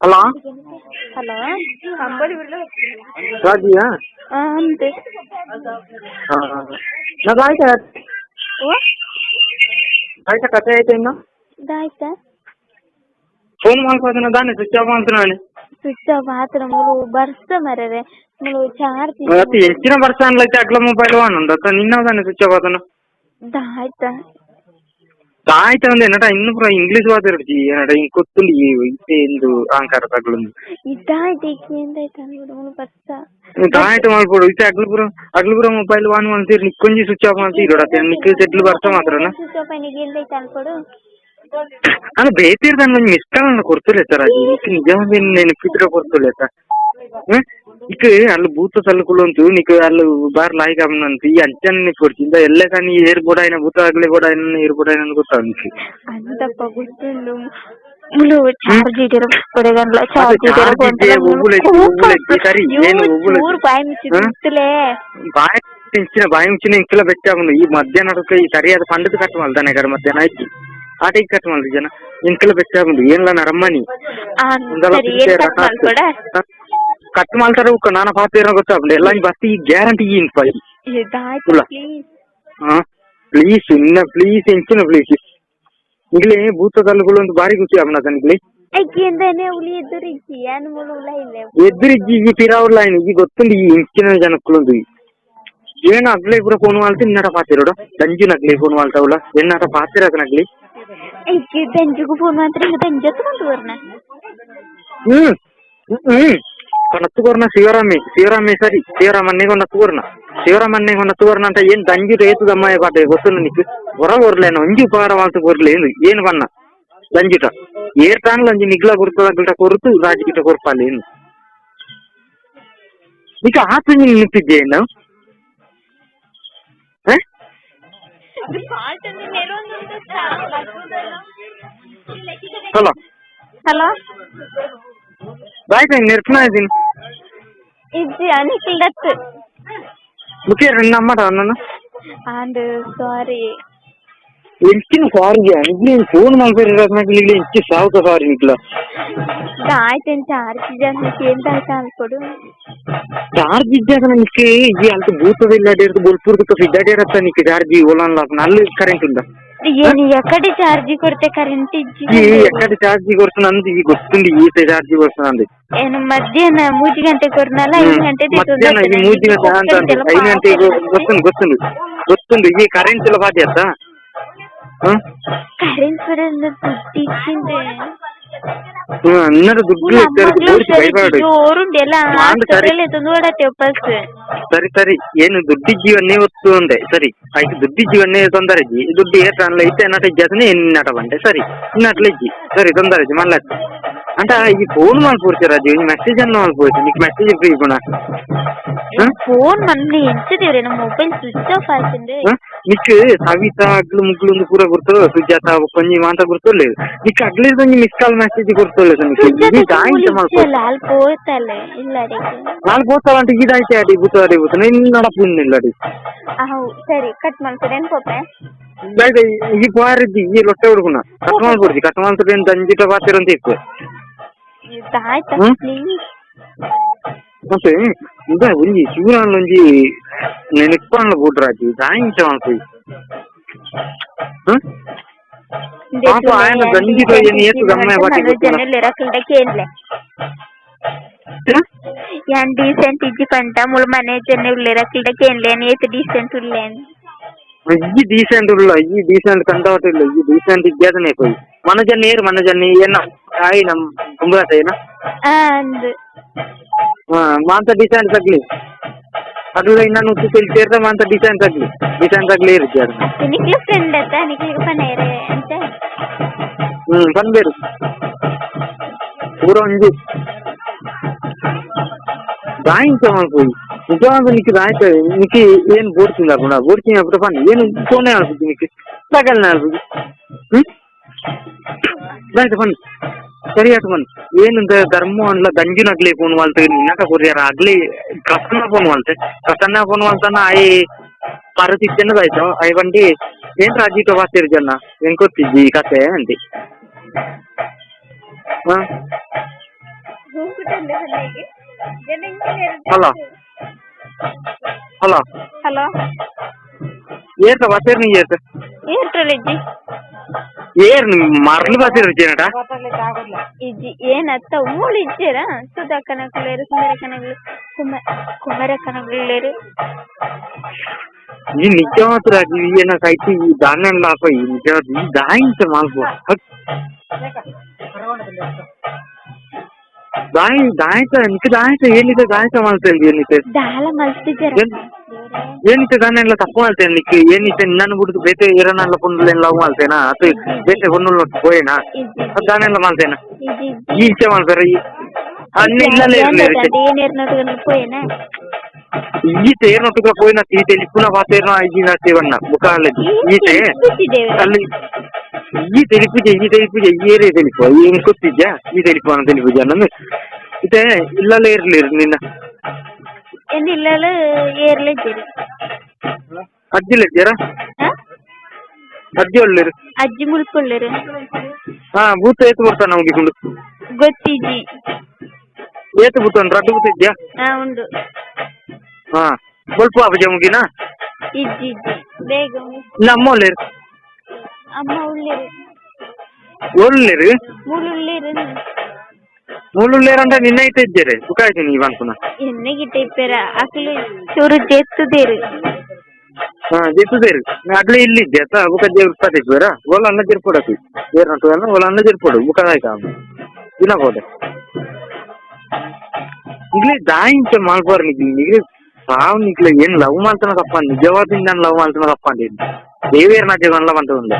Hello. Hello. ರಾಜಿಯಾ? ಅಂತೆ. నా ಆಯ್ತಾ? ಓ. ಆಯ್ತಾ, ಕತೆ ಆಯ್ತಾ ಇನ್ನು? ಆಯ್ತಾ. ಫೋನ್ ಮಾಡ್ಕೋದನ ದಾನೆ ಸ್ವಿಚ್ ಆಫ್ ಮಾಡ್ತಾನೆ. ಸ್ವಿಚ್ ಆಫ್ ಆತರ ಮೂಲು ಬರ್ಸ ಮರರೆ ಮೂಲು ಚಾರ್ಜ್. ಮತ್ತೆ ಹೆಚ್ಚಿನ ವರ್ಷ ಅನ್ಲೈತೆ ಅಗ್ಲ ಮೊಬೈಲ್ ಒನ್ ಅತ್ತ ನಿನ್ನದಾನೆ ಸ್ವಿಚ್ ಆಫ್ ಆತನ. ಆಯ್ತಾ. ಆಯ್ತಾ ಒಂದೇ ನಟ ಇನ್ನು ಪೂರ ಇಂಗ್ಲೀಷ್ ಮಾತಾಡ್ತಿ ನಟ ಹಿಂಗ್ ಗೊತ್ತುಂಡು ಈ ಇತ್ತೆ ಎಂದು ಅಹಂಕಾರ ತಗ್ಲುಂದು. ಇದಾಯ್ತು ಎಂದಾಯ್ತು ಅನ್ಬಿಡು ಮೂಲು ಬರ್ಸ. ಆಯ್ತು ಮಾಡ್ಕೊಡು ಇತ್ತೆ ಅಗ್ಲು ಪೂರ ಅಗ್ಲು ಪೂರ ಮೊಬೈಲ್ ಒನ್ ಮಾಡ್ತೀರಿ ನಿಕ್ಕೊಂಜಿ ಸ್ವಿಚ್ ಆಫ್ ಮಾಡ್ತೀರಿ ನಿಕ್ ಸೆಟ್ಲ್ ಬರ್ಸ ಮಾತ್ರನ. Switch off అయినకి ಎಂದಾಯ್ತು ಅನ್ಕೊಡು. ಅಲ್ಲ ಬೇತಿರ್ ಒಂಜಿ ಮಿಸ್ ಕಾಲ್ ಕೊಡ್ತುಲೆ ಸರ್ ಅದು ನಿಕ್ ನಿಜವಾದ ನೆನಪಿದ್ರೆ ಕೊಡ್ತುಲೆ ಸರ್. ಇಕ್ ಅಲ್ಲಿ ಭೂತ ತಲ್ಲುಕುಲು ನಿಕ್ ಅಲ್ಲಿ ಬಾರ್ ಲಾಯ್ಕ್ ಅಂತ ಈ ಅಂಚನೆ ಕೊಡ್ತಿ ಇಂದ ಎಲ್ಲ కానీ ಏರ್ ಬೋರ್ಡ್ అయిన ಭೂತ ಆಗ್ಲಿ ಬೋರ್ಡ್ అయిన ಏರ್ ಬೋರ್ಡ್ అయిన ಗೊತ್ತಾ ನಿಕ್. ಅಂತಪ್ಪ ಗೊತ್ತುಂಡು ಮುಲು ಚಾರ್ಜ್ ಇಟ್ಟಿರ ಕೊಡೆಗನ್ಲ ಚಾರ್ಜ್ charge ಇದ್ದೆ, ಒವ್ವುಲೆಜ್ಜಿ, ಒವ್ವುಲೆಜ್ಜಿ, ಸರಿ, ಏನು ಒವ್ವುಲೆಜ್ಜಿ? ಚೂರು ಬಾಯಿ ಮುಚ್ಚಿ. ಹಾ? ಗೊತ್ತಲೇ. ಬಾಯಿ ಇಂಚಿನ ಬಾಯಿ ಮುಂಚಿನ ಇಂಚಲ ಬೆಚ್ಚ ಆಪುಂಡು ಈ ಮಧ್ಯಾಹ್ನ ಈ ಸರಿಯಾದ ಪಂಡದ ಕಟ್ ಮಲ್ದಾನೆ ಕಡೆ ಮಧ್ಯಾಹ್ನ ಆಯ್ತು ಆಟಕ್ಕೆ ಕಟ್ ಮಲ್ದಿ ಜನ ಇಂಕಲ ಬೆಚ್ಚ ಆಪುಂಡು ಏನ್ಲ ನರಮ್ಮನಿ. ಉಂದಲ. ಸರಿ, ಏನ್ ಕಟ್ ಮಾಡ್ಕೊಡ? ಕಟ್ ಮಾಡ್ತಾರೆ ಉಕ್ಕ ನಾನ ಪಾತ್ರ ಗೊತ್ತಾಪುಂಡು ಎಲ್ಲ ಬಸ್ ಈ ಗ್ಯಾರಂಟಿ ಈ ಇಂಪ. ಇದಾಯ್ತು. ಉಲ್ಲ. ಪ್ಲೀಸ್. ಹಾ ಪ್ಲೀಸ್ ಇನ್ನ ಪ್ಲೀಸ್ ಎಂಚಿನ ಪ್ಲೀಸ್ ಇಗ್ಲೇ ಭೂತ ತಲ್ಲುಗಳು ಒಂದು ಬಾರಿ ಖುಷಿ ಆಪುಂಡು ಅತನಿಗ್ಲಿ. ಐಕೆಂದನೆ ಹುಲಿ ಎದುರಿಜ್ಜಿ ಯಾನ್ ಮುಲು ಉಲ ಇಲ್ಲ. ಎದುರಿಜ್ಜಿ ಈ ಪಿರಾವುಲ್ಲ ಈ ಗೊತ್ತುಂಡು ಈ ಇಂಚಿನ ಜನಕ್ಕುಲುಂದು. ಏನು ಅಗ್ಲೇ ಪೂರ ಫೋನ್ ಮಾಡ್ತಿ ನಿನ್ನಟ ಪಾತಿರೋಡ ದಂಜು ನಗ್ಲಿ ಫೋನ್ ಮಾಡ್ತಾವಲ್ಲ ಎನ್ನಾಟ ಪಾತಿರ ನಗ್ಲಿ. ಐಕೆ ದಂಜುಗು ಫೋನ್ ಮಾತ್ರ ದಂಜತ್ತು ಕೊಂಡು ಬರ್ನ. ಹ್ಮ್ ಹ್ಮ್ ಕೊನತ್ತು ಕೊರ್ನ ಶಿವರಾಮಿ ಶಿವರಾಮಿ ಸರಿ ಶಿವರಾಮನ್ನೇ ಕೊನತ್ತು ಕೊರ್ನ ಶಿವರಾಮನ್ನೇ ಕೊನತ್ತು ಕೊರ್ನ ಅಂತ ಏನ್ ದಂಜು ರೇತದಮ್ಮ ಪಾತೆ ಗೊತ್ತುಂಡು ನಿಕ್ ಹೊರ ಕೊರ್ಲೇನು ಒಂಜಿ ಉಪಕಾರ ಮಾಲ್ತು ಕೊರ್ಲೆ ಏನು ಏನು ಬನ್ನ ದಂಜುಟ ಏರ್ತಾನ್ಲ ಒಂಜಿ ನಿಗ್ಲ ಗುರ್ತದ ಅಗ್ಲಟ ಕೊರ್ತು ರಾಜಗಿಟ ಕೊರ್ಪಾಲೆ ಏನು ನಿಕ ಆತು ನೀನು ನಿಂತಿದ್ದೆ ಏನು? ಹಲೋ. ಹಲೋ. ಬಾಯ್ ನಿರ್ಪಣ ಇದ್ದೀನಿ. ಇಜ್ಜಿ ಅನಿಖಿಲ್ ದತ್. ಮುಖ್ಯ ನಮ್ಮಟ ನನ್ನ. And sorry. ಎಂಚಿನ ಸಾರಿಗೆ ನಿಗ್ಲಿ ಫೋನ್ ಮಲ್ಪೇರಿ ಇಲ್ಲಿ ಎಂಚಿ ಸಾವುತ ಸಾರಿ ನಿಗ್ಲ. ಆಯ್ತು ಚಾರ್ಜ್ ಜಾಸ್ತಿ ಎಂತ ಆಯ್ತು ಅನ್ಕೊಡು. ಚಾರ್ಜ್ ಇದ್ದಾಗ ನಿಕ್ಕೆ ಈ ಅಲ್ತ ಭೂತದ ಇಲ್ಲ ಬೋಲ್ಪುರ್ ಫಿದ್ದಾಡಿರತ್ತ ನಿಕ್ಕೆ ಚಾರ್ಜ್ ಓಲಾನ್ ಲಾಪ್ ಅಲ್ಲಿ ಕರೆಂಟ್ ಉಂಡ. ಏನು ಎಕಡೆ ಚಾರ್ಜ್ ಕೊಡ್ತೆ ಕರೆಂಟ್ ಇಜ್ಜಿ. ಈ ಎಕ್ಕಡೆ ಚಾರ್ಜ್ ಕೊಡ್ತಾనంది ಈ ಗೊತ್ತುಂಡು ಈ ಚಾರ್ಜ್ ಕೊಡ್ತಾనంది. ಏನು ಮಧ್ಯಾಹ್ನ ಮೂರು ಗಂಟೆ ಕೊರ್ನಲ್ಲ 5 ಗಂಟೆ. ಮಧ್ಯಾಹ್ನ ಈ 3 ಗಂಟೆ ಅಂತ ಅಂತ 5 ಗಂಟೆಗೆ ಗೊತ್ತುಂಡು ಗೊತ್ತುಂಡು ಗೊತ್ತುಂಡು ಈ ಕರೆಂಟ್ ಎಲ್ಲ ಬಾಧಿ ಆತ. ಕರೆಂಟ್ ಬರೋದು ದುಡ್ಡು ಇಚ್ಚಿಂದೆ. ಅನ್ನರ ದುಡ್ಡು ಭಯಪಡು. ಜೋರುಂಡು ಎಲ್ಲ. ಮಾಂಡ್ ಸರಿ. ತಂದು ವಾಪಸ್. ಸರಿ ಸರಿ ಏನು ದುಡ್ಡಿ ಜೀವನ್ನೇ ಒತ್ತು ಅಂದೆ ಸರಿ ಆಯ್ತು ದುಡ್ಡಿ ಜೀವನ್ನೇ ತೊಂದರೆ ಇಜ್ಜಿ ದುಡ್ಡು ಏಟ ಇತ್ತೆ ನಟ ಇಜ್ಜಾತನೆ ಎನ್ನಾಟ ಬಂಡೆ ಸರಿ ಇನ್ನಟ್ಲ ಇಜ್ಜಿ ಸರಿ ತೊಂದರೆ ಇಜ್ಜಿ ಮಲ್ಲ ಅಂತ ಈ ಫೋನ್ ಮಲ್ಪೊಡ್ಚಿ ರಾಜು ಈ ಮೆಸೇಜ್ ಅನ್ನು ಮಲ್ಪೊಡ್ಚಿ ನಿಕ್ ಮೆಸೇಜ್ ಫ್ರೀ ಗುಣ. ಫೋನ್ ಮೊನ್ನೆ ಎಂಚದೇವ್ರೆ ನಮ್ಮ mobile switch off ಆಯ್ತಂದೆ. ನಿಕ್ ಸವಿತಾ ಅಗ್ಲು ಮುಗ್ಲು ಒಂದು ಪೂರ ಗುರ್ತೋ ಸುಜಾತ ಒಂಜಿ ಮಾತ ಗುರ್ತೊಲ್ಲೆ ನಿಕ್ ಅಗ್ಲಿರ್ದ ಒಂಜಿ miss call message ಗುರ್ತೊಲ್ಲೆ ನಿಕ್ ಈ ದಾಯಿಂಚ ಮಲ್ಪೊಡು. ಅಲ್ಲಿ ಪೋತಲೆ ಇಲ್ಲ ಅಡಿಗೆ. ನಾಲ್ ಪೋತಾವಂటే ಈದಾಯ್ತೆ ಅಡಿ ಬೂತ ಅಡಿ ಬೂತ ನಿನ್ನ ನಡಪುಂದಿಲ್ಲ ಅಡಿ. ಅವು ಸರಿ ಕಟ್ ಮಾಡ್ಕೊಡೇನು ಪೋಪೆ. ಬೈದ ಈ ಪೋರಿದ್ದಿ ಈ ಲೊಟ್ಟೆ ಹುಡುಗುನ ಕಟ್ ಮಾಡ್ಬಿಡ್ತಿ ಕಟ್ ಮಾಡ್ತಾರೆ ದಂಜಿಟ ಬಾತಿರಂತ ಇತ್ತು. ಆಯ್ತಾ. ಹ್ಮ್? ಪ್ಲೀಸ್. ಮತ್ತೆ ಇಂದ ಒಂಜಿ ಶಿವರಾನ್ ಒಂಜಿ ನೆನಪಾನ್ಲ ಬೂಡ್ರಾಜಿ ದಾಯಿಂಚ ಮಲ್ಪಿ ಹ್ಮ್ ಪಾಪ ఆయన ದಂಜಿಟ ಏನು ಏತು ಗಮ್ಮೆ ಬಾಟಿ ಗೊತ್ತಿಲ್ಲ. ಕೇನ್ಲೆ ಯಾನ್ ಡೀಸೆಂಟ್ ಇಜ್ಜಿ ಪಂಟ ಮುಳು ಮನೆ ಜನ ಉಲ್ಲೇರ ಕೇನ್ಲೆ ಏತ್ ಡೀಸೆಂಟ್ ಉಲ್ಲೇನ್. ಈ ಡೀಸೆಂಟ್ ಉಲ್ಲ ಈ ಡೀಸೆಂಟ್ ಕಂಡವಟ ಇಲ್ಲ ಈ ಡೀಸೆಂಟ್ ಇದ್ಯಾದನೆ ಪೋಯಿ ಮನಜನ್ ಏರು ಮನಜನ್ ಏನ ಆಯಿ ನಮ್ ಕುಂಬಾಟ ಏನ. ಅಂದ್. ಹಾ ಮಾಂತ ಡಿಸೈನ್ ತಗ್ಲಿ ಅಗ್ಲ ಇನ್ನೂ ಉತ್ತು ಸೇರ್ದ ಮಾಂತ ಡಿಸೈನ್ ತಗ್ಲಿ ಡಿಸೈನ್ ತಗ್ಲಿ ಇರುತ್ತೆ ಅದು. ನಿಕ್ಲ ಫ್ರೆಂಡ್ ಅತ್ತ ನಿಕ್ಲಿಗೆ ಪನೇರೆ ಅಂತ. ಹ್ಮ್ ಬಂದ್ಬೇರು ಪೂರ ಒಂಜಿ ದಾಯಿಂಚ ಮಲ್ಪೊಯಿ ನಿಜವಾದ ನಿಕ್ ದಾಯ್ತ ನಿಕ್ ಏನು ಬೋಡ್ತಿಂದ ಅಪ್ಪುಣ ಬೋಡ್ತಿಂದ ಅಪ್ಪುಟ ಪನ್ನಿ ಏನು ಫೋನೇ ಅನ್ಸುತ್ತೆ ನಿಕ್ ತಗಲ್ನ ಅನ್ಸುತ್ತೆ ಹ್ಮ್ ದಾಯ್ತ ಪನ್ನಿ ಸರಿ ಆಯ್ತು ಬನ್ನಿ ಏನು ಧರ್ಮ ಅನ್ಲ ದಂಜಿನ ಅಗ್ಲಿ ಫೋನ್ ವಾಲ್ತ ನಿನ್ನಕ ಕೊರಿಯಾರ ಅಗ್ಲಿ ಪ್ರಸನ್ನ ಫೋನ್ ವಾಲ್ತೆ ಪ್ರಸನ್ನ ಫೋನ್ ವಾಲ್ತಾನ ಆಯಿ ಪಾರ್ವತಿ ಆಯ್ತು ಆಯ್ ಬಂಡಿ ಏನ್ ರಾಜೀಟ ಬಾತಿರ್ ಜನ ಹೆಂಗ್ ಗೊತ್ತಿದ್ದಿ ಈ ಕತೆ ಅಂತಿ ಹಾ. Hello hello. Hello. ಏರ್ತ ಬತ್ತೇರ್ ನೀ ಏರ್ತ? ಏರ್ಟೆಲ್ ಇಜ್ಜಿ. ಏರ್ ಮರ್ಲು ಬತ್ತೇರ್ ವಿಜಯನಟ. ಇಜ್ಜಿ ಏನತ್ತ ಮೂಳು ಇಜ್ಜೇರಾ ಸುಧಾಕನಕ್ಲೇರು ಸುಂದರಕನಗ್ಲು ಕುಮ ಕುಮಾರಕನಗ್ಲೇರು. ಈ ನಿಜವಾದ ರಾಜು ಏನ ಸಾಯ್ತಿ ಈ ದಾನ ಲಾಪ ಈ ನಿಜವಾದ ಈ ದಾಯಿಂಚ ಮಾಲ್ಪು ಹಕ್ ದಾಯಿ ದಾಯಿತ ನಿಕ್ಕ ದಾಯಿತ ಏನಿದೆ ದಾಯಿತ ಮಾಲ್ತ ಏನಿದೆ? ದಾಲ ಮಲ್ತಿಜ್ಜರ. ಏನಿತ್ತೆ ದಾನ ಎಲ್ಲ ತಪ್ಪು ಮಾಡ್ತೇನೆ ನಿಕ್ಕ ಏನಿತ್ತೆ ನನ್ನ ಬಿಡ್ದು ಬೇತೆ ಏರನಲ್ಲ ಪೊನ್ನುಲೆನ್ ಲವ್ ಮಾಡ್ತೇನಾ ಅದು ಬೇತೆ ಪೊನ್ನುಲ್ ಪೋಯೇನಾ? ಇಜ್ಜಿ. ಅದು ದಾನ ಎಲ್ಲ ಮಾಡ್ತೇನ? ಇಜ್ಜಿ. ಈ ಇಚ್ಛೆ ಮಾಡ್ತಾರೆ ಈ ಅನ್ನ ಇಲ್ಲಲೇ ಇರ್ಲಿ. ಏನೇರ್ನೋಟು ಪೋಯೇನಾ? ಈತೆ ಏರ್ನೊಟ್ಟುಗ ಪೋಯಿನ ಈತೆ ಲಿಪ್ಪುನ ಪಾತೇರ್ನ ಐಜಿನ ಸೇವನ್ನ ಬುಕಾಲಜಿ ಈತೆ. ಅಲ್ಲಿ ಈ తెలిಪುಜೆ ಈ తెలిಪುಜೆ ಈ ಏರಿಯಾ తెలిಪು ಏನ್ ಗೊತ್ತಿದ್ಯಾ ಈ తెలిಪು ಅನ್ನ తెలిಪುಜೆ ಅನ್ನಂದು ಇತ್ತೆ ಇಲ್ಲಲೇ ಇರ್ಲಿ ನಿನ್ನ. ಎನ್ನಿಲ್ಲಲು ಏರ್ಲೆ ಇದ್ದೀರಿ. ಅಜ್ಜಿಲ್ಲ ಇದ್ದೀರಾ? ಹಾ? ಅಜ್ಜಿ ಒಳ್ಳೆರು. ಅಜ್ಜಿ ಮುಲ್ಪುಳ್ಳರು. ಹಾ ಭೂತ ಏತು ಬರ್ತಾನ ಮುಗಿಕೊಂಡು. ಗೊತ್ತಿಜ್ಜಿ. ಏತು ಭೂತ ಉಂಟು ರಡ್ಡು ಭೂತ ಇದ್ಯಾ? ಹಾ ಉಂಡು. ಹಾ ಬೊಲ್ಪು ಆಪುಜ ಮುಗಿನಾ? ಇಜ್ಜಿ ಇಜ್ಜಿ ಬೇಗ. ಇಲ್ಲ ಅಮ್ಮ ಒಳ್ಳೆರು. ಅಮ್ಮ ಉಳ್ಳೇರು. ಒಳ್ಳೆರು. ಮೂಲು ಉಳ್ಳೇರು. ಮೂಲು ಉಳ್ಳೇರಂಟ ನಿನ್ನ ಐತೆ ಇದ್ದೀರಿ ಸುಖ ಆಯ್ತು ನೀವು ಅನ್ಕುನ. ಎಣ್ಣೆ ಗಿಟ್ಟ ಇಪ್ಪೇರ ಅಕ್ಲು ಚೂರು ಜೆತ್ತುದೇರು. ಹಾ ಜೆತ್ತುದೇರು ಅಗ್ಲೇ ಇಲ್ಲಿದ್ದೆ ಅತ್ತ ಬುಕ ದೇವ್ರ ಪತಿಸ್ಬೇರ ಓಲ ಅನ್ನ ಜರ್ಪೊಡತಿ ಏರ್ನಟು ಅಲ್ಲ ಓಲ ಅನ್ನ ಜರ್ಪೊಡು ಬುಕ ಆಯ್ತಾ ದಿನ ಹೋದೆ ಇಗ್ಲೇ ದಾಯಿಂಚ ಮಾಲ್ಪಾರ್ ನಿಗ್ಲಿ ನಿಗ್ಲಿ ಸಾವು ನಿಗ್ಲೆ ಏನ್ ಲವ್ ಮಾಡ್ತಾನ ತಪ್ಪ ನಿಜವಾದ ನಾನು ಲವ್ ಮಾಡ್ತಾನ ತಪ್ಪ ಅಂತ ದೇವೇರ್ ನಾಟ್ಯ ಅಂತ ఉంది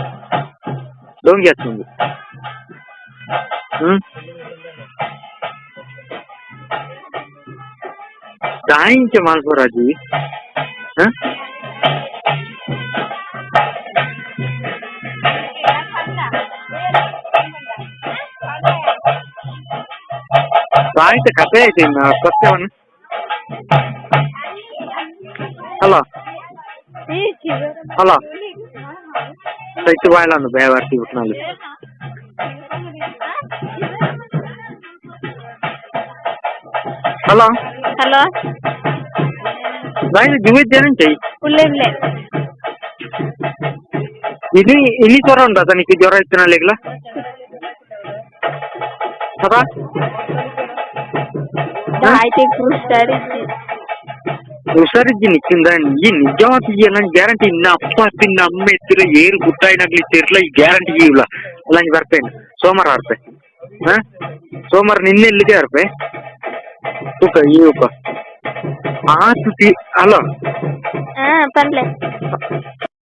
ಡೋಂಗಿ ಹಚ್ಚಿಂದು ಹ್ಮ್ ದಾಯಿಂಚ ಮಾಲ್ಪರಾಜಿ ಹ ದಾಯಿಂಚ ಕಥೆ ಐತೆ ಇನ್ನು ಸತ್ಯವನ್ನು. ಹಲೋ ಹಲೋ ಸೈತು ಬಾಯ್ಲನ್ನು ಬೇವಾರ್ತಿ ಬಿಟ್ನಲ್ಲಿ. ಹಲೋ. ಹಲೋ. ಬಾಯ್ ಜುವಿದ್ದೇನೆ. ಉಳ್ಳೆ. ಇನಿ ಇನಿ ಜ್ವರ ಉಂಟಾ ತನಿಖೆ ಜ್ವರ ಇತ್ತು ಅದ? ಆಯ್ತು ಹುಷಾರಿಜ್ಜಿ. ಹುಷಾರಿದ್ದಿ ನಿಕ್ಕಿಂದ ಈ ನಿಜವಾದ ಈ ನನ್ನ ಗ್ಯಾರಂಟಿ ಇನ್ನ ಅಪ್ಪ ತಿನ್ನ ಅಮ್ಮ ಎತ್ತಿರ ಏರು ಗುಟ್ಟಾಯಿನಾಗ್ಲಿ ಇತ್ತಿರ್ಲ ಈ ಗ್ಯಾರಂಟಿ ಇಲ್ಲ ಅಲ್ಲ ಬರ್ತೇನೆ ಸೋಮವಾರ ಬರ್ತೆ. ಹಾ ಸೋಮವಾರ ನಿನ್ನೆ ಇಲ್ಲಿಗೆ ಬರ್ಪೆ ತೂಕ ಈ ಉಪ ಆ ತುತಿ ಹಲೋ. ಹಾ ಪನ್ಲೆ.